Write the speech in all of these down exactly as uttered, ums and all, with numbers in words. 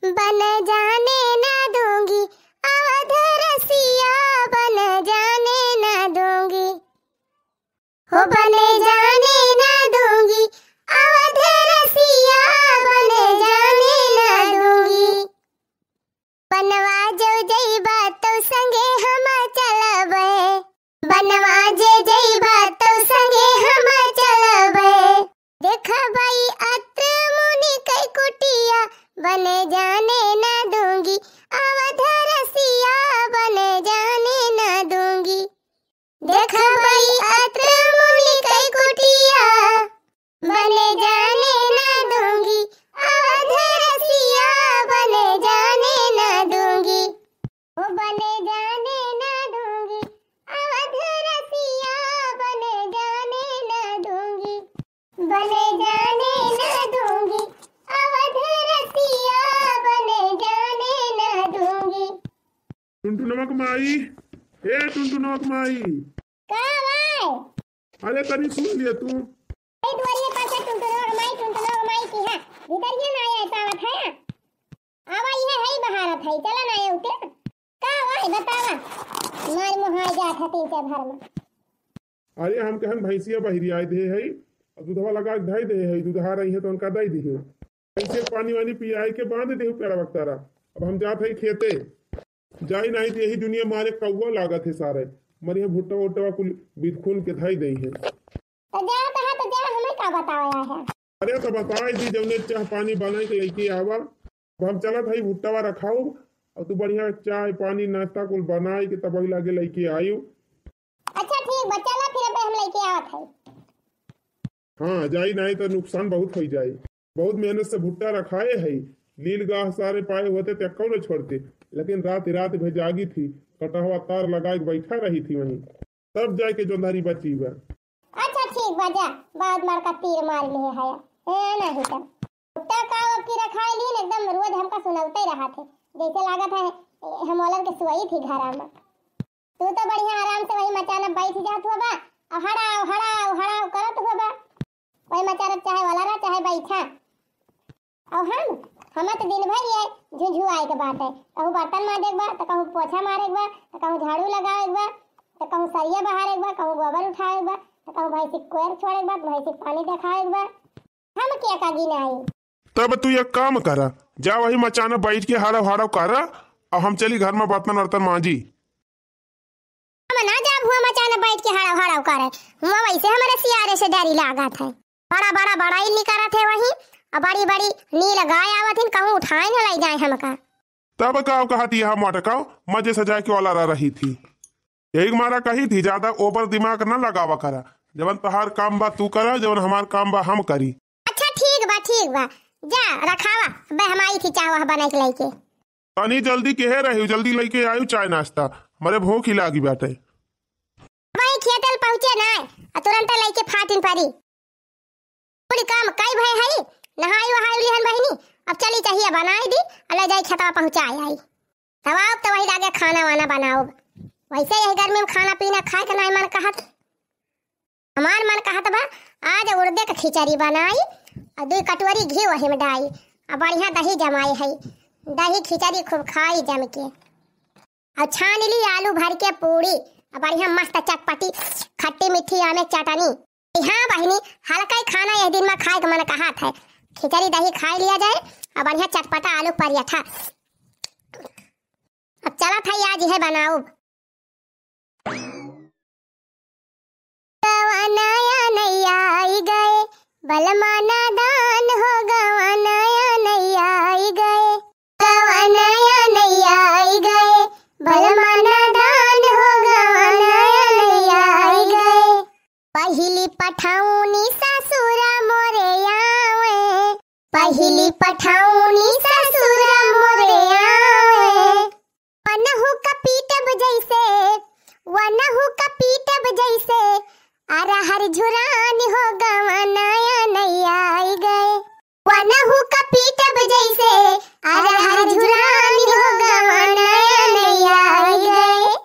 बन जाने ना दूंगी, अवध रसिया, बन जाने ना दूंगी। हो बन जाने ना दूंगी, अवध रसिया, बन जाने ना दूंगी। बनवा जो जइबा तो संगे हम चलबे, बनवा जे जइबा तो संगे हम चलबे। देखबई अत्र मुनि कई कुटिया, बन जाने ना दूंगी, अवध रसिया, बन जाने ना दूंगी। देखबई अत्र मुनि कई कुटिया, बन जाने ना दूंगी, अवध रसिया, बन जाने ना दूंगी। ओ बन जाने ना दूंगी, अवध रसिया, बन जाने ना दूंगी। बन जाने ना दूंगी, अवध रसिया, बन जाने ना दूंगी। टुनटुनवा के माई, ए टुनटुनवा के माई। का भाई? अरे तनी सुन लिया तू। ए दुआरिये पासे टुनटुनवा के माई, टुनटुनवा के माई की है। भीतरिये ना आए, ऐसा आवत है। आवा, इहे है बहारत है, चला ना आए उते। का भाई बतावा? मार मुहाय जात है तीन चार घर में। अरे हम कहन भैंसिया बहिरी आए दे है, अब दूधवा लगा के धई दे है, दूधहा रही है तो उनका दई दी है। ऐसे पानी वानी पियाए के बांध दे पेड़वा के तारा। अब हम जात है खेते। जाई नहीं तो यही दुनिया मारे कौआ लागत है सारे। मरिया भुट्टा उट्टवा कुल बिदखुन के धई दे है। तो जा, कहा तो जा, हमें का बतावा है? अरे तो बताई दी, जौने चाह पानी बनाई के लेके आवा। अब हम चलत हई भुट्टावा रखाऊ, और तू बढ़िया चाय पानी नाश्ता कुल बनाई के तब वही लागे लेके आयु। अच्छा ठीक बा, चला फिर अब हम लेके आवत हई। हाँ, जाई नहीं तो नुकसान बहुत हो जाई। बहुत मेहनत से भुट्टा रखाए है, लील गाह सारे पाए होते ते कौन छोड़ते, लेकिन रात रात भर जागी थी, कटहवा तार लगा के बैठा रही थी वहीं, तब जाके जोंधारी बची बा। अच्छा ठीक बा, जा, बहुत बड़का तीर मार लिए है। ए, नहीं तो। कुत्ता का अब की रखाई लीन, एकदम रोज हमका सुनौते रहा थे। जैसे लागत है, ए, हम ओलन के सुआई थी घरा में। तू तो बढ़िया आराम से वही मचान बैठ जात हुआ बा, और हड़ाव, हड़ाव, हड़ाव करत हुआ बा। वही मचान चाहे वाला रहा, चाहे बैठा। और हम, हम तो दिन भर ये झुझुआए के बात है। कहूँ बर्तन माजे के बा, तो कहूँ पोछा मारे के बा, तो कहूँ झाड़ू लगावे के बा, तो कहूँ सरिया बहारे के बा, कहूँ गोबर उठावे के बा, तो कहूँ भैंसी के कोयर छोड़े के बा, तो भैंसी के पानी देखावे के बा। हम क्या का गिनाई? तब तू एक काम करा, जा वही मचाना बैठ के हाड़व हाड़व करा, और हम चली घर में बर्तन वर्तन माजी। हम ना जाब हुआ मचाना बैठ के हाड़व हाड़व करे, हुआ वैसे हमारे सियारे से डरी लागत है। बड़ा बड़ा बड़ाई निकरत है वही, और बड़ी बड़ी नील गाय आवत हिन, कहूँ उठाए न ले जाए हमका। तब का कहत यह मोटकाओ मजे से जाए के वाला रही थी। यही मारा कही थी, ज्यादा ओवर दिमाग न लगावा करा। जवन तोहार काम बा तू करा, जवन हमार काम बा हम करी। अच्छा ठीक बा, ठीक बा, जा रखावा, अबे हम आई थी चाह वाह बनाई के लेके। तनी जल्दी केहे रही, जल्दी लेके आयु चाय नाश्ता, हमरे भूख ही लागी बाटे। वही खेतल पहुँचे ना, आ तुरंत लेके फाटिन परी। कुल काम कई भय हई, नहाई वहाई लिहन बहिनी, अब चली चाहिए बनाई दी, आ ले जाई खेतवा पहुँचाए आई। तब आप तो वही लागे खाना वाना बनाओ। वैसे यही गर्मी में खाना पीना खाए के नाई मन कहत। हमार मन कहत बा, आज उड़दे के खिचड़ी बनाई, आ दुई कटोरी घी वही में डाई, आ बढ़िया दही जमाई है, दही खिचड़ी खूब खाई जम के। और छान ली आलू भर के पूड़ी, और बढ़िया मस्त चटपटी खट्टी मीठी आमे चटनी। हाँ बहिनी, हल्का ही खाना यह दिन में खाए के मन कहत है। खिचड़ी दही खाई लिया जाए और बढ़िया चटपटा आलू पराठा। अब चलत है आज यह बनाउब। गवनया नैया आई गए, बलमा नादान हो गवनया नैया आई गए। गवनया नैया आई गए, बलमा नादान हो गवनया नैया आई गए। पहिली पठौनी ससुरा मोरे आवे, पहिली पठौनी ससुरा मोरे आवे। वनहु का पीटब जैसे, वनहु का पीटब जैसे, अरहर झुरान हो गवनया नैया आई गए। वनहु का पीटब जैसे, अरहर झुरान हो गवनया नैया आई गए।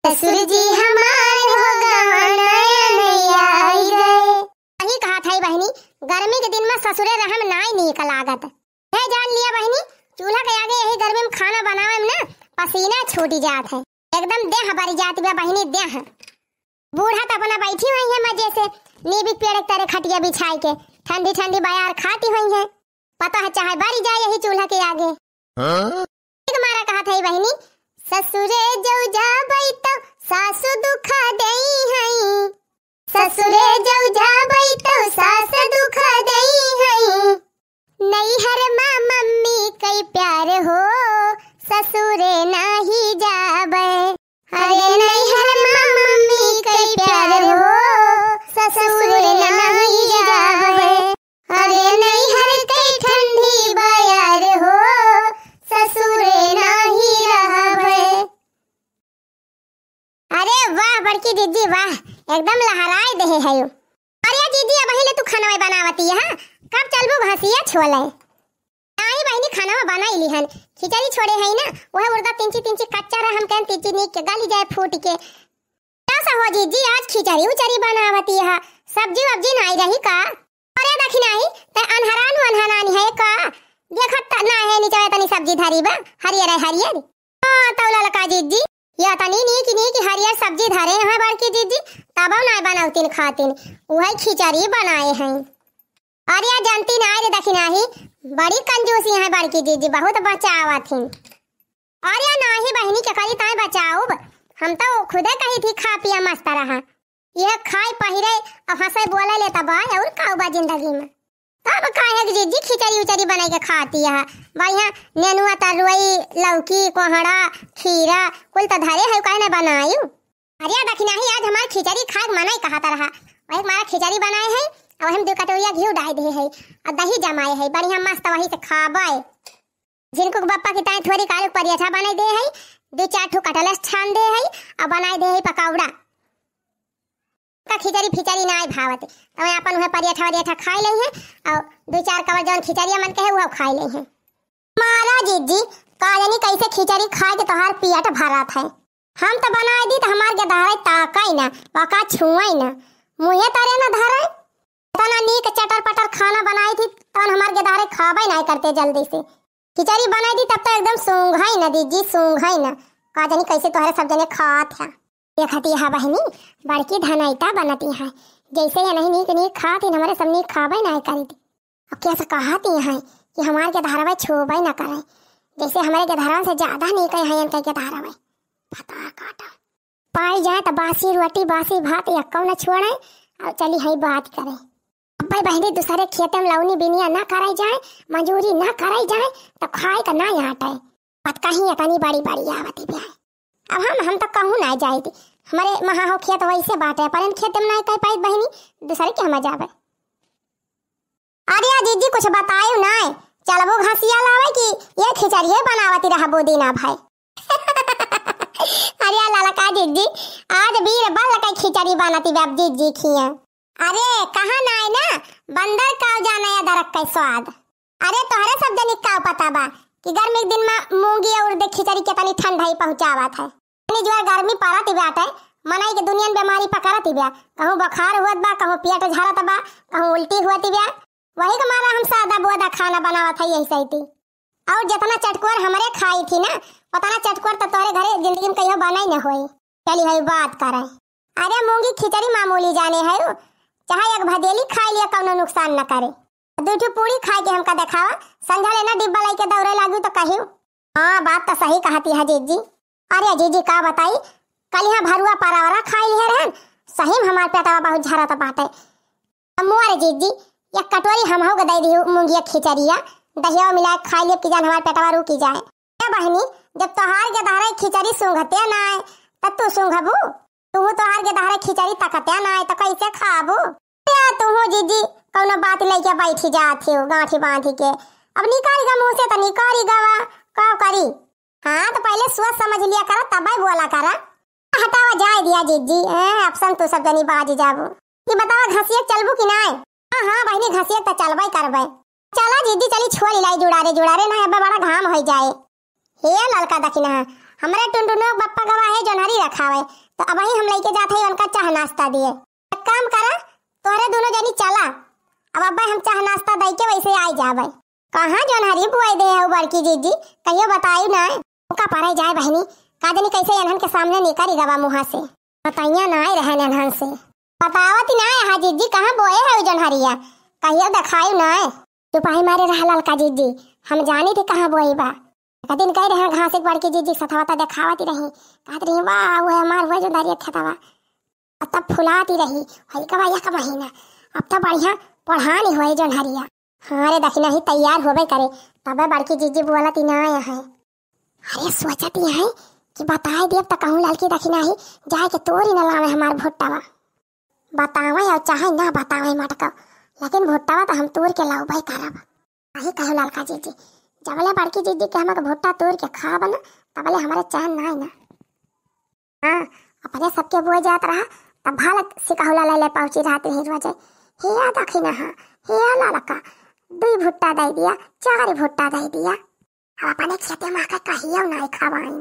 ससुर जी हमार हो गवनया नैया आई गए। सही कहत है बहिनी, गर्मी के दिन में ससुरे रहम नाई नीक लागत। है जान लिया बहिनी, चूल्हा के आगे यही गर्मी में खाना बनावे में ना पसीना छूटी जात है, एकदम देह बरी जात बा बहिनी, देह। बूढ़ा त अपना बैठी हुई है मजे से, नीबी के पेड़ के तरे खटिया बिछाई के ठंडी ठंडी बयार खाती हुई है। पता है चाहे बरी जाए यही चूल्हा के आगे। हाँ? एक मारा कहत है बहिनी, "ससुरे जौ जाबै तौ सासु दुख देई हई, ससुरे जौ जाबै तौ सास दुख देई हई।" नैहर मा मम्मी कई प्यार हो, ससुरे नाही जाबै। अरे नैहर मा मम्मी कई प्यार हो, ससुरे नाही जाबै। अरे नैहर कई ठंडी बयार हो, ससुरे नाही रहबै। अरे वाह बड़की दीदी वाह, एकदम लहराए देहे है। अरे दीदी, अबही ले तू खाना बनावती है, कब चलबू घसिया छोले? नाही बहिनी, खाना बनाई लिहन, खिचड़ी छोड़े है ना, वह उड़दा तिंची तिंची कच्चा रहा, हम कहन तिंची नीक के गली जाए फूट के। का सा हो जीजी, आज खिचड़ी उचड़ी बनावती है, सब्जी वब्जी नाही रही का? अरे देखी नाही, ते अनहरान अनहरान है का? देखत त ना है नीचे तनी सब्जी धरी बा, हरियर है हरियर। हाँ, तौ ललका जीजी, या तनी नीक नीक हरियर सब्जी धरे हैं बड़की जीजी, तबौ नाय बनौतीन खातीन, उहै खिचड़ी बनाए हैं। अरे या जानती नाय रे दखिनाही, बड़ी कंजूसी है बड़की जीजी, बहुत बचावत ही। अरे या नाही बहिनी, के करी ताय बचाउब, हम तौ खुदे कही थी खा पिया मस्त रहा। यह खाए पहिरे अउ हंसे बोले ले तब आए अउर का बा जिंदगी में। तब काहे के जीजी खिचड़ी उचड़ी बनाई के खाती है? बढ़िया नेनुआ, तरुई, लौकी, कोहड़ा, खीरा कुल त धरे है, काहे ना बनायू? अरे दखिनाही, आज हमार खिचड़ी खाए के मना ही कहत रहा, वही हमारा खिचड़ी बनाए है अउ हम दो कटोरिया घी डाल दे है अउ दही जमाए है, बढ़िया मस्त वही से खाबे। झिनकू के बप्पा की ताई थोड़ी कालू परियठा बनाई दे है, दो चार ठो कटलेस छान दे है अउ बनाई दे है पकौड़ा। का खिचड़ी फिचड़ी नाय भावत, तो मैं अपन उहे परियठा वरियठा खाई लेई है अउ दो चार कवर जौन खिचड़िया मन के है उहो खाई लेई है। मारा जीजी, का जानी कैसे खिचड़ी खाए के तोहार पेट भरत है। हम तो बनाए दी तो हमार गेदहरे ताकई ना, पका छुए ना, मुँहे तरे ना धरे। इतना नीक चटर पटर खाना बनाई थी, तौन हमार गेदहरे खाबे नाय करते जल्दी से। खिचड़ी बनाई दी तब तो एकदम सूंघई ना दीजी, सूंघई ना। का जानी कैसे तोहरे सब जने खात है। देखती है बहिनी, बड़की धनैता बनती है, जैसे ये नहीं नीक नीक खात ही, हमारे सब नीक खाबे नाय करी थी। अब कैसे कहती हैं कि हमार गेदहरवा छुबे ना करे, जैसे हमारे गेदहरवा से ज्यादा नीक है इनके गेदहरवा। पता काटा। पाई जाए तो बासी रोटी, बासी भात, यक्को न छोड़े, और चली है बात करे। अब्बे बहिनी, दूसरे खेते में लौनी बिनिया ना कराई जाए, मजूरी ना कराई जाए, तो खाए का ना आटे। बात कहीं इतनी बड़ी बड़ी आवती भी है। अब हम, हम तो कहूँ ना जाए थी, हमारे महा हो खेत वैसे बाटे, पर इन खेते में ना कह पाई बहिनी, दूसरे के हम जावे। अरे या जीजी, कुछ बतायू नाय, चलबो घसिया लावे कि ये खिचड़िए बनावती रहबो दीना भाई। अरे या ललका जीजी, आज बीर बल के खिचड़ी बनती बा जीजी खिया। अरे कहाँ नाय ना, बंदर काव जाने अदरक के स्वाद। अरे तोहरे सब जनी का पता बा कि गर्मी के दिन में मूंगी और दे खिचड़ी के तनी ठंडाई पहुँचावत है। इतनी जोर गर्मी पड़त बाटे, मनई के दुनियन बीमारी पकड़त बा। कहूँ बुखार होत बा, कहूँ पेट झरत बा, कहूँ उल्टी होत बा। वही के मारा हम सादा बोदा खाना बनावत है यही सही थी। और जितना चटकोर हमरे खाई थी ना, उतना चटकोर तो तोरे घरे जिंदगी में कहियो बना ही न होई। चली है बात करे। अरे मूंगी खिचड़ी मामूली जाने है, चाहे एक भदेली खाई लिया कौनो नुकसान न करे। दू ठो पूरी खाए के हमका देखावा, संझा लेना डिब्बा लेके दौड़े लागू तो कहियो। हाँ, बात तो सही कहती है जीजी। अरे जीजी, का बताई, कल यहाँ भरुआ परावरा खाई लिहे रहन, सही में हमार पेटवा बहुत झरत बाटे। अब मोर जीजी, एक कटोरी हमहू के दे दियो मुंगिया खिचड़िया, दहिया मिला के खाई लियो कि जान हमार पेटवा रुकी जाए। ए बहिनी, जब तोहार गेदहरे खिचड़ी सूंघते ना आए, तब तू सूंघबू? तू तोहार गेदहरे खिचड़ी तकते ना आए, तो कैसे खाबू? ए, तू जीजी, कौनो बात लेके बैठी जात हो, गांठी बांधी के। अब निकाल गा मुंह से तो निकाल गवा, का करी? हाँ, तो पहले सोच समझ लिया करा, तब ही बोला करा। हटावा, जाए दिया जीजी, ए, अब संग तू सब जनी बाज जाबू। कि बतावा, घसिया चलबू कि नाय? हाँ, हाँ, बहिनी, घसिया तो चलबे करबे। चला जीजी, चली छोली लाई जुड़ारे, जुड़ारे ना, अब बड़ा घाम हो जाए। हे ललका दखिना, हमरे टुनटुनो बप्पा गवा है, जोनहरी रखावे, तो अबही हम लेके जात हई उनका चाह नाश्ता दिए। एक काम करा, तोहरे दोनों जनी चला, अब अब्बे हम चाह नाश्ता दई के वैसे आई जाबे। कहाँ जोन्हरी बोए देहे हउ बड़की जिज्जी, कहियो बतायु नाय। का परे जाए बहिनी, का जानी कैसे एनहन के सामने निकरि गवा मुँहा से। बतइया नाय रहन एनहन से। बतावत नाय अहा जिज्जी, कहाँ बोए हउ जोन्हरिया, कहियो देखायु नाय। चुपाई मारे रहा ललका जिज्जी, हम जानी थी कहाँ बोई बा। एक दिन गए रहे घास एक बड़की जिज्जी सथवा त देखावत रही, कहत रही, "वाह, वो हमार वो जोन्हरिया खेतवा।" अब तब फुलाती रही, होई कबा एक महीना, अब तब बढ़िया पढ़ानी होए जोन्हरिया। हाँ रे दखिना ही तैयार होबे करे, तबे बड़की जिज्जी बोलत ही ना आया है। अरे सोचत ही है कि बताए देब त कहूँ ललकी दखिना ही जाए के तोरी न लावे हमार भुट्टवा। बतावे और चाहे ना बतावे मटको, लेकिन भुट्टवा त हम तोर के लौबे करब। अही कहो ललका जिज्जी, जबले बड़की जिज्जी के हमक भुट्टा तोर के खाब न, तबले हमरे चैन नाय ना। हाँ, अपने सबके बोए जात रहा, तब भालक सिकहुला ले ले पहुँची रहती ही रोजे। हिया दखिना हा, हिया ललका, दुई भुट्टा दे दिया, चार भुट्टा दे दिया। अब अपने खेते में आके कहियो नाय खवाइन।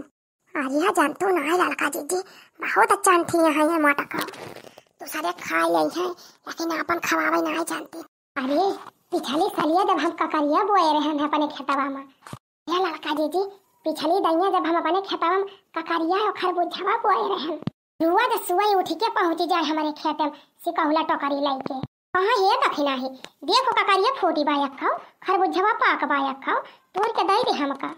अरे जानतू नाय ललका जिज्जी, बहुत अच्छा अंठी है ये मटका। दूसरे खाए ले है, लेकिन आपन खवावे नाय जानती। अरे, पिछली सलिया जब हम ककरिया बोए रहन अपने खेतवा में, ए ललका जिज्जी, पिछली दइया जब हम अपने खेतवा में ककरिया और खरबूजवा बोए रहन, रुआ जे सुअई उठि के पहुँचि जाए हमरे खेते में सिकहुला टोकरी लइके। कहाँ हे दखिना ही, देखो ककरिया फूटी बा एक्कौ, खरबूजवा पाक बा एक्कौ, तोर के दइ दे हमका।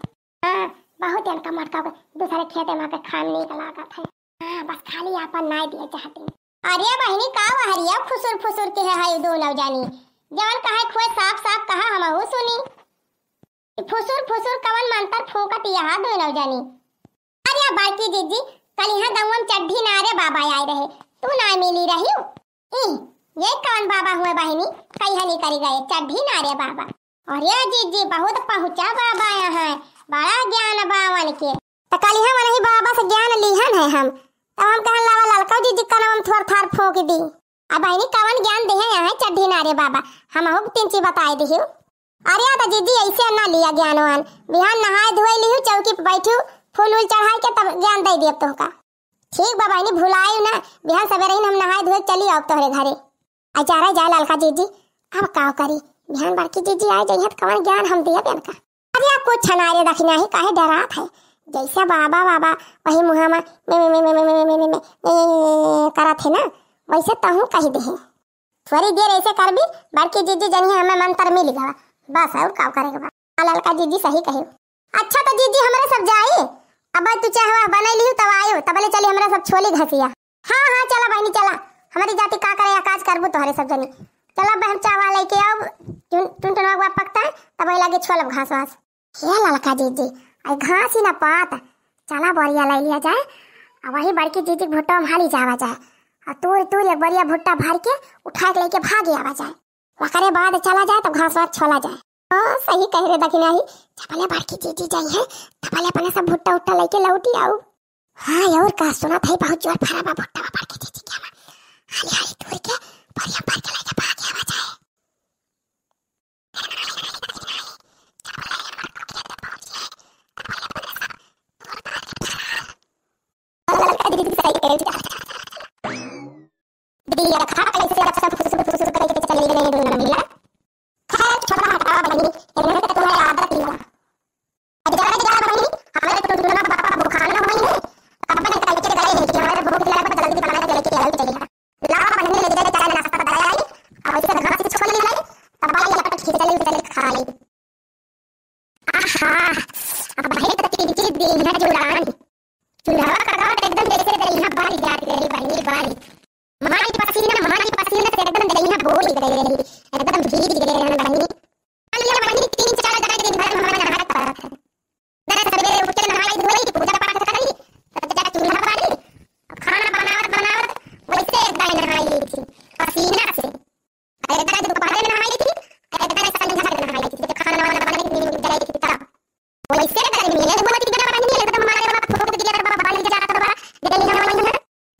हाँ, बहुत एनका मटका के दूसरे खेते में आके खाए में नीक लागत है। हाँ, बस खाली आपन नाय दिए चाहती। अरे बहिनी, का वहरिया फुसुर फुसुर के है, है दोनों जानी? जवन कहे खुए साफ साफ कहा, हमहू सुनी। फुसुर फुसुर कवन मंतर फूंकत यहाँ दोनों जानी? अरे बड़की जिज्जी, कल यहाँ गौवा में चड्ढी नारे बाबा आए रहे, तू ना मिली रही? ई, ये कवन बाबा हुए बहिनी, कहिया निकरी गए, चड्ढी नारे बाबा? अरे जिज्जी, बहुत पहुँचा बाबा यहाँ, बड़ा ज्ञान बावन के। त कल यहाँ वही बाबा से ज्ञान लिहन है हम, तब हम कहन लावा ललका जिज्जी कनवा में थोर थार फूंक दी। अब बहिनी कवन ज्ञान देहे यहाँ चड्ढी नारे बाबा, हमहू तीन चीज बताए दिहु। अरे आ त जिज्जी ऐसे ना लिया ज्ञान वान, बिहान नहाए धोए लिहु, चौकी पे बैठू, फूल उल चढ़ाए के तब ज्ञान दे दियब तोहका। ठीक बा बहिनी, भुलायु ना, बिहान सवेरे ही हम नहाए धोए चली आउब तोहरे घरे। आ जा रे जा ललका जिज्जी, अब का करी, बिहान बड़की जिज्जी आए जइहत कवन ज्ञान हम दियब एनका। अरे आप कुछ ना रे दखिना ही काहे डरात है, जैसे बाबा बाबा वही मुँहा में में में में में में में में में में में करत है ना, वैसे तहूँ कहि देहे। थोड़ी देर ऐसे करबी, बड़की जिज्जी जनिहे हमें मंत्र मिल गवा, बस और का करे के बा। हाँ, ललका जिज्जी सही कही। अच्छा तो जिज्जी हमरे सब जाई, अब तू चाहवा बनाई लिहू तब आयु, तबले चली हमरा सब छोली घसिया। हाँ हाँ चला बहिनी चला, हमारी जाति का करे या काज करबू तोहरे सब जनी। चला अब हम चाहवा लेके आउब, टुन टुन टुनवा के बाप पकता है, तब वही लागे छोलब घास वास। हे ललका जिज्जी, आई घास ही ना पात, चला बोरिया ले लिया जाए, आ वही बड़की जिज्जी के भुट्टा में हाली जावा जाए, आ तूर तूर एक बोरिया भुट्टा भर के उठा के लेके भागे आवा जाए, ओकरे बाद चला जाए तो घास वास छोला जाए। हाँ सही कह रहे दखिना ही, जबले बड़की जिज्जी जाई है तबले अपने सब भुट्टा उट्टा लेके लौटी आऊ। हाँ और का सुनत है, बहुत जोर फरा बा भुट्टा बा बड़की जिज्जी के हमार, हाली हाली तूर के बोरिया भर के लेके भागे आवा जाए। दिया खा कैसे अच्छा फुसुर फुसुर करके चले गए दोनों मिला। खैर छोड़ा हटाओ बहिनी, इन्हें तो तुम्हारी आदत ही है। अब जरा जरा बहिनी, हमारे तो दोनों बापा भूखा ना हुई है। अब मैं कल के गए हैं कि हमारे भूख लगा पर जल्दी बना के लेके आओ चलिए। लाओ बहिनी, ले जाके चाय नाश्ता बनाया है, और इसे घर से छोड़ ले, तब वाला ये खिचड़ी उचड़ी खा ले। आहा, अब भाई तो तीन चीज दी है जुड़ान। चूल्हा का काट एकदम जैसे दरिया बारी जात गई बहिनी बारी। मारी पसीना, मारी पसीना से एकदम दरिया बोल गई रही, एकदम भीग गए रहन बहिनी। अलिया बहिनी तीन चार जगह दिन भर में हमारा नहाए पड़त है। जरा सवेरे उठ के नहाई धोई, पूजा पाठ करी, तब जरा चूल्हा बारी, अब खाना बनावत बनावत वैसे एक बार नहाई ली थी पसीना से। एक बार दोपहर में नहाई थी, एक बार संध्या में नहाई थी, जब खाना वाना बने के नींद उठ जाई थी तब। वैसे गर्मी है, बहुत ही गर्मी है, एकदम हमारे बाबा ठोक दिया, बाबा बाली जा रहा था, बाबा, जल्दी नहाई है।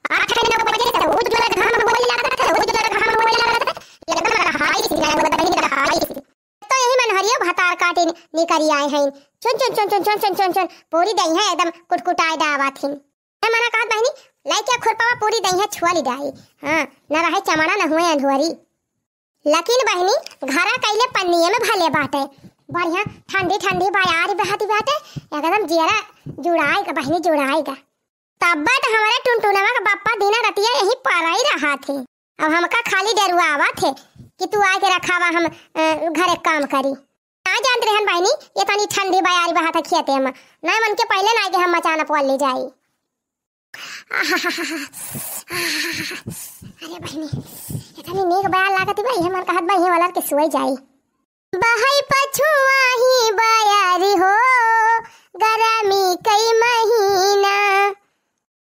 आठ घंटे को बजे से उज्जवल घाम बोले लगा था, उज्जवल घाम बोले लगा था, एकदम रहाई सी, लगा था, बहिनी रहाई सी। तो यही मन हरियो भतार काटे नि-, निकरी आए हैं। चुन, चुन, चुन, पूरी दहिया एकदम कुटकुटाए डावा थी। ए मना कहत बहिनी, लइके खुरपावा पूरी दहिया छुआ ली डाई। हाँ, न रहे चमड़ा न हुए अंधुअरी। लेकिन बहिनी, घरा कइले पन्निये में भले बाटे। बढ़िया ठंडी ठंडी बयार बहत बाटे, एकदम जियरा जुड़ाई गा बहिनी, जुड़ाई गा। तब्बे त हमरे टुनटुनवा के बप्पा दिना रतिया यहीं पड़ाई रहा थे। अब हमका खाली डरुआवा थे कि तू आके रखावा, हम, अ, घरे काम करी। ना जानत रहन बहिनी, ये तनी ठंडी बयारी बहत है खेते में, ना मन के पहले ना आके हम मचाना पोल ले जाई। अरे बहिनी, इतनी नीक बयार लागत बा, ये मन कहत बा, ये वाला के सोई जाई। बहई पछुआही बयारी हो, गरमी कई महीना।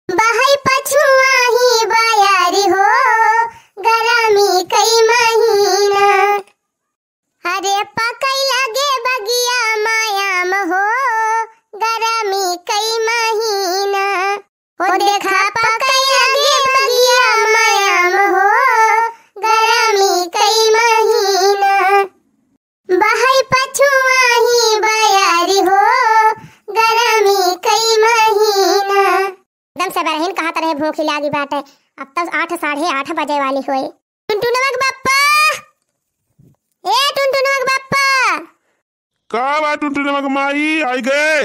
बहई पछुआही बयारी हो, गरमी कई महीना। अरे पकई लगे बगिया मायाम हो, गरमी कई महीना। हो देखा पकई लगे बगिया मायाम हो, गरमी कई महीना। बहई पछुआही बयारी हो, गरमी कई महीना। एकदम सबेरहिन कहत रहे भूखी लागी बाटे, अब तो आठ साढ़े आठ बजे वाली होए। टुनटुनवा के बप्पा, ए टुनटुनवा के बप्पा। का बा टुनटुनवा के माई, आई गए?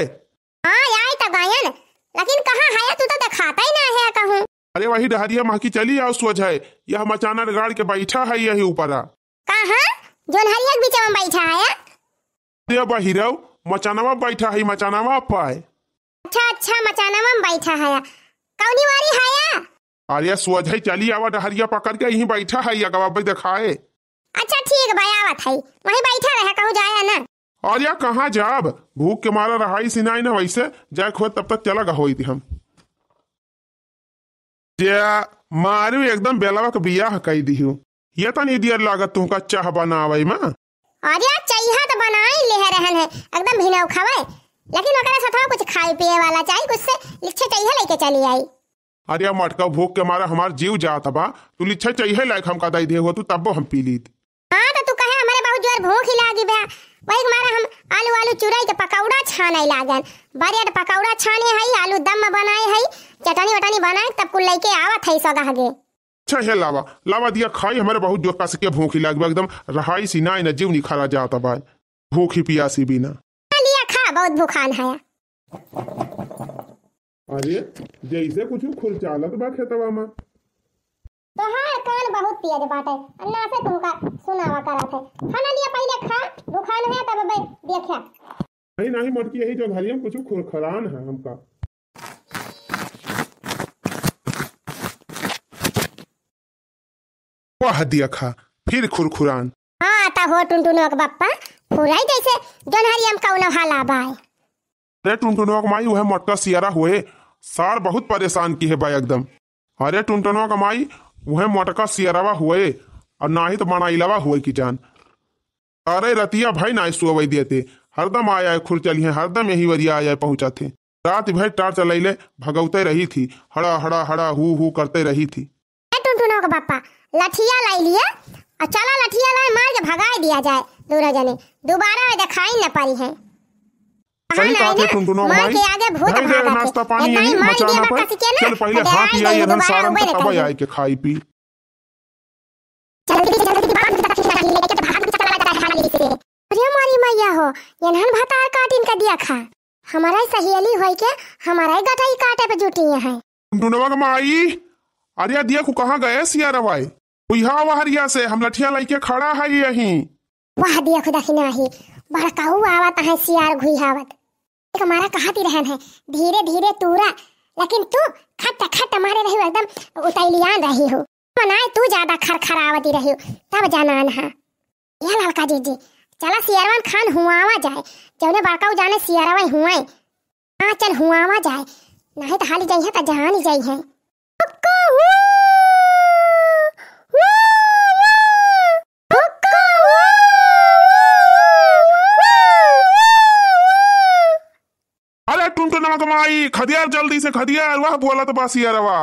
हाँ, आई तो गयन, लेकिन कहाँ है तू तो देखाता ही ना है कहूँ। अरे वही डहरिया महकी चली आओ सोझ है, यह मचाना गाड़ के बैठा है यही ऊपरा। कहाँ? जोन हरिया के बीच में बैठा है? अरे बहिरव, मचानवा बैठा है, मचानवा पाए। अच्छा, अच्छा, मचानवा में बैठा है। कौनी वारी है? अरे सोझ है, चली आवा डहरिया पकड़ के, यहीं बैठा है, अगवा भाई देखाए। अच्छा ठीक बा, आवत है, वहीं बैठा रहे, कहूँ जाया ना। अरे कहाँ जाब, भूख के मारा रहाई सिनाई ना, वैसे जाए खोज तब तक चला गहोई थी हम। जे मारू एकदम बेलवा के बियाह कई दिहू। ये तनी दियर लागत तुमका चाह बनावे में। अरे चइहा त बनाई लेहे रहन है, एकदम भिनौ खावे, लेकिन ओकरे साथवा कुछ खाए पिए वाला चाही, कुछ से लिच्छे चइहा लेके चली आई। अरे मटका भूख के मारा हमार जीव जात बा, तू लिच्छे चइहे लायक हमका दई दे हो तू, तब्बो हम पी लीत। हाँ, तो तू कहे हमरे बहुत जोर भूख ही लागी बा, वही के मारे हम आलू, आलू चुराई के पकौड़ा छाने लागन। बरेड पकौड़ा छाने हई, आलू दम बनाए हई, चटनी वटनी बनाए, तब कुल लेके आवत हई सगह गे। अच्छा हे लावा, लावा दिया खाई, हमरे बहुत जोर कस के भूख ही लागी बा, एकदम रहाई सी नाई न जीव निखरा जात बा, भूख ही पियासी बिना। लिया खा, बहुत भूखान है। अरे, जैसे कुछ खुरचालत बा खेतवा में। तोहार कान बहुत तेज बाटे, अन्ना से तुमका सुनावा करत है। खाना लिया पहिले खा, भूखान है तब बे-, देखा। नहीं, नहीं, मोटकी, यही जो घरिया में कुछ खुरखरान है हमका। वाह, दिया खा, फिर खुरखुरान। हाँ, त हो टुनटुनवा के बप्पा, फुराई जैसे जोनहरिया में कौनो हाला बाय। अरे टुनटुनवा के माई, वह मोटका सियारा हुए, सार बहुत परेशान की है बा एकदम। अरे टुनटुनवा के माई, वह मोटका सियारवा हुए, और ना ही तो मनाइलवा हुए की जान। अरे रतिया भाई ना सोवै देते, हरदम आया है खुरचलिए, हरदम यही वरिया आया है पहुँचा थे। रात भर टार चलैले भगौते रही थी, हड़ा हड़ा हड़ा हू हू करते रही थी। ए टुनटुनो के पापा, लठिया लाई लिया और चला लठिया लाई मार के भगाई दिया जाए दोनों जने, दोबारा वे दिखाई न पड़ी है। सही कहा थे टुनटुनो मार माई। के आगे भूत भाई दे भागत है। नाश्ता पानी यही मचाना पर। चल पहले हाथ आई आई इधर दोबारा सारन तब आए के खाई पी। जल्दी, जल्दी, जल्दी, बाहर निकल के भाग, निकल के भाग, निकल के भाग, निकल के। अरे हमारी मैया हो, ये नहन भतार काटिन का दिया खा। हमारा ही सहेली होई के हमारा ही गटई काटे पे जुटी है। टुनटुनवा के माई, अरे दिया को कहाँ गए सियारवा? उइहा वहरिया से हम लठिया लइके खड़ा है यहीं। वाह दिया खुदा की नाही, बड़काऊ आवत है सियार घुइहावत। एक मारा कहती रहन है, धीरे धीरे तूरा, लेकिन तू खट खट मारे रही हो, एकदम उतैलियान रही हो। मनाए तू ज्यादा खरखरावती रही हो, तब जनान हा। ए ललका जीजी, चला सियरवन खान हुआवा जाए, जौने बड़काऊ जाने सियरवा हुआए। हाँ चल हुआवा जाए, नहीं तो हाली जाइए तो जान ही जाइए। अरे टुनटुनवा के माई, खदियार जल्दी से खदियार, वाह बोलत बा सियरवा।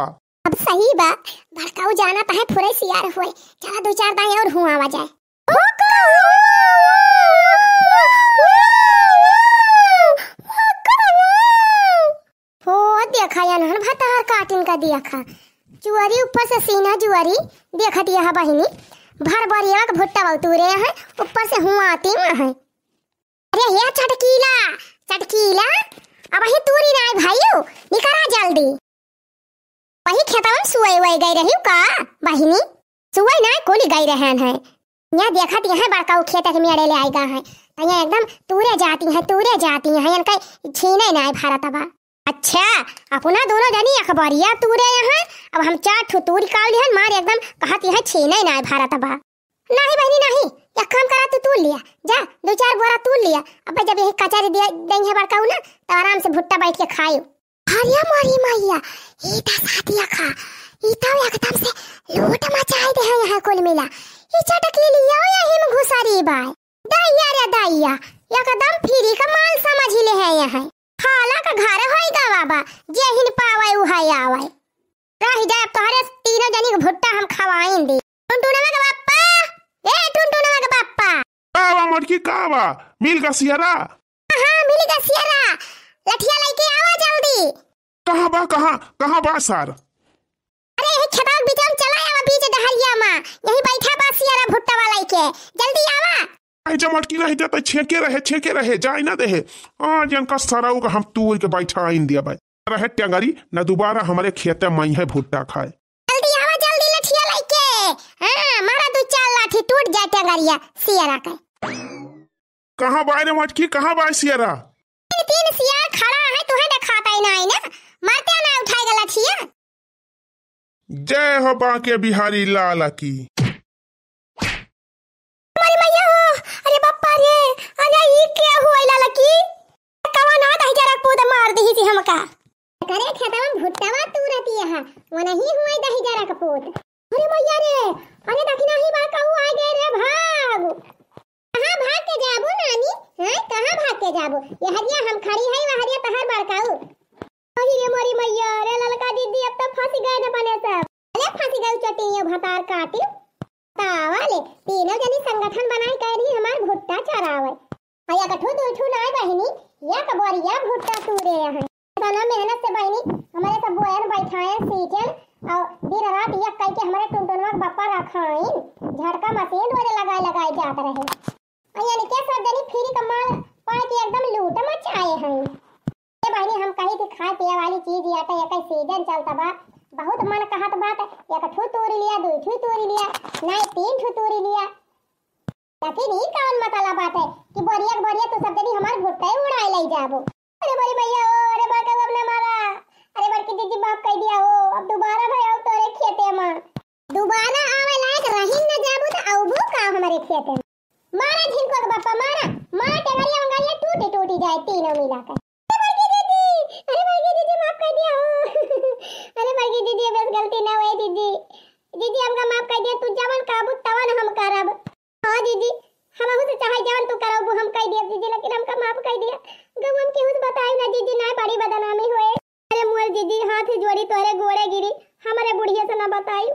अब सही बा, बड़काऊ जाना तहे फुरे सियार हुए, चला दो चार दाई और हुआवा जाए। हो देखा या नहन भतार काटिन का देखा, जुआरी ऊपर से सीना जुआरी, देखा दिया है बहिनी, भर बरिया के भुट्टा तूरे हैं, ऊपर से हुआती में है। ए, हे चटकीला, चटकीला, अबहीं तूरी नाई भइउ, निकरा जल्दी। वही खेतवा में सुअइ उअइ गइ रहिउ का बहिनी? सुअइ नाई कुलि गइ रहन है। यहाँ देखत यहाँ बड़का उ खेत के मेड़े ले आइगा है। त यहाँ एकदम तूरे जाती हैं, तूरे जाती हैं, इनका छीने नाई भरत बा। अच्छा, अपना दोनों जनी अखबारिया तूरे यहाँ, अब हम चार ठो तूरी काव लिहन, मार एकदम कहत यहाँ छीने नाई भरत बा। नहीं बहिनी नहीं, एक काम करा, तू तूर लिया, जा दो चार बोरा तूर लिया। अब जब यही कचरी दिया देंगे बड़काऊ ना, तो आराम से भुट्टा बैठ के खायो। अरे मोरी मैया, ई त साथी अखा, ई त एकदम से लूट मचाई दे है यहाँ कुल मिला। ई चटकीलिया यही में घुसरी बाय। दैया रे दैया, एकदम फ्री का माल समझ ले है यहाँ। खाला का घर होई गवा बा, जेहिन पावे उहाई आवे। रहि जाए, अब तोहरे तीनों जनी के भुट्टा हम खवाइन दे। टुनटुनवा के बाप्पा, ए टुनटुनवा के बाप्पा। का बा मोटकी, का बा? मिल गा सियरा? हाँ, मिल गा सियरा। लठिया लइके आवा जल्दी। कहाँ बा, कहाँ, कहाँ बा सार? अरे, यही खेतवा के बीच में चला आवा, बीच डहरिया में। यही बैठा बा सियरा भुट्टा वाला के। जल्दी आवा। आई जा मोटकी, रहि जा, त छेके रहे, छेके रहे, जाए ना देहे। आज इनका सरऊ का हम तूर के बैठाइन दिया भाई। रहे टेंगरी, न दोबारा हमरे खेते में है भुट्टा खाए। जल्दी आवा, जल्दी लठिया लइके। हाँ, मारा दो चार लाठी, टूट जाए टेंगरिया सियरा के। कहाँ बाय रे मोटकी, कहाँ बाय सियरा? तीन, तीन सियार खड़ा है, तुहे देखात ही नाई ना, मरते ना उठाएगा लठिया। जय हो बांके बिहारी लाल की। अरे मैया हो, अरे बाप्पा रे, अरे ई के हुआ लाल की? कवा ना दही जरा कूद मार दही थी हमका। करे खेतवा में भुट्टवा तूरती है, वो नहीं हुआ दही जरा कपूत। अरे मैया रे, अरे दखिना ही बा कहू आ गए रे भाग। कहाँ भाग के जाबू नानी? हैं, कहाँ भाग के जाबू? ये हरिया हम खड़ी है, वह हरिया तहर बड़काऊ। अही रे मोरी मैया रे, ललका दीदी अब तो फंस गए न बने सब। अरे फंस गए चटिया भतार काटी। तावा ले, तीनों जनी संगठन बनाए कह रही हमार भुट्टा चरावे। आ एक ठू दू ठू नाय बहिनी, एक बोरिया भुट्टा तूरे हैं। इतना मेहनत से बहिनी, हमारे सब बोयन बैठाए, सींचन, और दिन रात एक कई के हमारे टुनटुनवा के बप्पा रखाइन, झटका मशीन रोज लगाए लगाए जात रहे। आ यानी के सब जनी फ्री का माल पाए के एकदम लूट मचाए हैं। ए बहिनी, हम कही थी खाए पिए वाली चीज या तो एक सीजन चलता बा, बहुत मन कहत बा त एक ठू तूरी लिया, दू ठू तूरी लिया, नहीं तीन ठू तूरी लिया। लेकिन ई कौन मतलब बाटे कि बोरिया के बोरिया तू सब जनी हमार भुट्टा ही उड़ाए ले जाबो। अरे बड़ी मैया ओ, अरे बड़का अब न मारा। अरे बड़की दीदी माफ कर दिया हो, अब दोबारा न आऊ तोरे खेते में। दोबारा आवे लायक रही न जाबू त आऊबू का हमारे खेते में? मारा झिनको के बापा मारा, मारा टेंगरिया उंगरिया टूटी टूटी जाए तीनों मिला कर। अरे बड़की दीदी, अरे बड़की दीदी माफ कर दिया हो। अरे बड़की दीदी बस गलती ना हुई दीदी, दीदी हमका माफ कर दिया, तू जवन कहबू तवन हम करब। हाँ दीदी, हमहू से चाहे जवन तू करबू हम कह दिया दीदी, लेकिन हमका माफ कर दिया। गौवा में केहू से बताई ना दीदी, ना बड़ी बदनामी होए। अरे मोर दीदी हाथ जोड़ी तोरे गोड़े गिरी, हमारे बुढ़िया से ना बताई।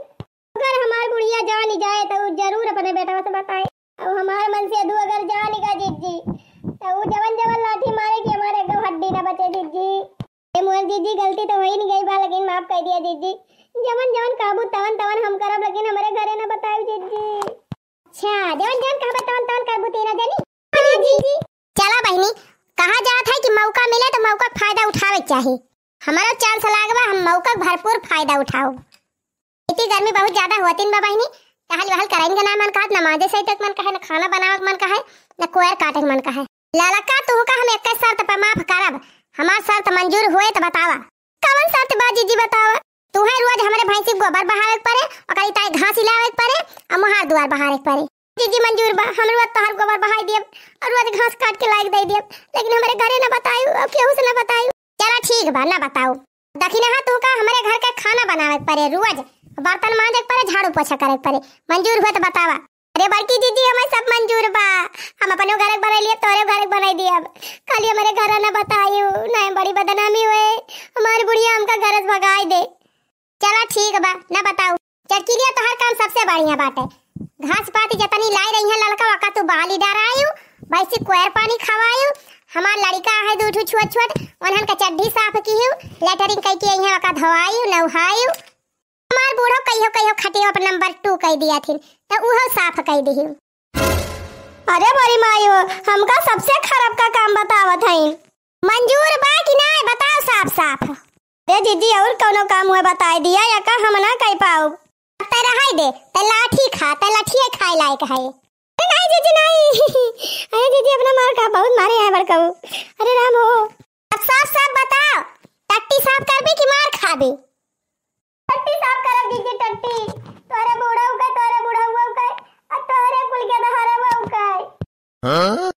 अगर हमार बुढ़िया जान ही जाए तो उ जरूर अपने बेटवा से बताए। अब हमार मन से दू अगर जान ही गा दीदी, तो उ जवन जवन लाठी मारे कि हमारे एक हड्डी ना बचे दीदी। ए मोर दीदी, गलती तो होई नहीं गई बा, लेकिन माफ कर दिया दीदी। जवन जवन कहबू तवन तवन हम करब, लेकिन हमारे घरे ना बताई दीदी। अच्छा, जवन जवन कहबू तवन तवन करबू तीनों जनी। अरे दीदी, चला बहिनी, कहा जात है कि मौका मिले तो मौका के फायदा उठावे के चाही। हमारा चांस लाग बा, हम मौका के भरपूर फायदा उठाओ। इतनी गर्मी बहुत ज्यादा होती बा बहिनी, टहल वहल करे के ना मन कहत, ना मांजे सही तक मन कहे, ना खाना बनावे के मन कहे, ना कोयर काटे के मन कहे। ललका, तुहका हम एक शर्त पर माफ करब, हमार शर्त मंजूर होए तो बतावा। कवन शर्त बा जीजी, बतावा? तुहे रोज हमरे भैंसी के गोबर बहावे के पड़े, ओकरी ताई घास हिलावे के पड़े, और मोहार दुआर बहारे के पड़े। जीजी मंजूर बा, हम रोज तोहार गोबर बहाई दियब और रोज घास काट के लाइक दे दियब, लेकिन हमरे घरे ना बतायू और केहू से ना बतायू। चला ठीक बा, ना बताऊ। दखिनहा तुहका हमरे घर के खाना बनावे के पड़े रोज, बर्तन मांजे के पड़े, झाड़ू पोछा करे के पड़े। मंजूर हुआ तो बतावा। अरे बड़की दीदी, हमें सब मंजूर बा, हम अपने घर के बनाई लिए, तोरे घर के बनाई दियब। खाली हमरे घर ना बतायू, ना बड़ी बदनामी हुए, हमारी बुढ़िया हमका घर से भगाई दे। चला ठीक बा, ना बताऊ। चटकीलिया तोहार काम सबसे बढ़िया बाटे। घास पाती जतनी लाई रही है ललका, ओका तू बाली डरायू, भैंसी कोयर पानी खवायू। हमार लड़िका है दू ठू छोट छोट, उन्हन का चड्ढी साफ किहू, लेटरिन कई के अइहें ओका धोआयू, नहायू। हमार बूढ़ो कहियो कहियो खटियो पर नंबर टू कई दिया थिन, तो उहो साफ कई दिहू। अरे मोरी माई हो, हमका सबसे खराब का काम बतावत हईन। मंजूर बा कि नाहीं, बताओ साफ साफ। अरे जीजी, और कौनो काम हुए बताई दिया, या का हम ना कइ पाउब? अब तै रहाई दे, तै लाठी खा, तै लाठिए खाए लायक है। अरे नाहीं जीजी नाहीं। अरे जीजी अपना मार खा, बहुत मारे हैं बड़कऊ। अरे राम हो। अब साफ साफ बताओ, टट्टी साफ करबी कि मार खाबी? टट्टी साफ करब जीजी, टट्टी। तोहरे बूढ़ऊ के, तोहरे बुढ़ऊ के, और तोहरे कुल के दहरऊ के। हाँ?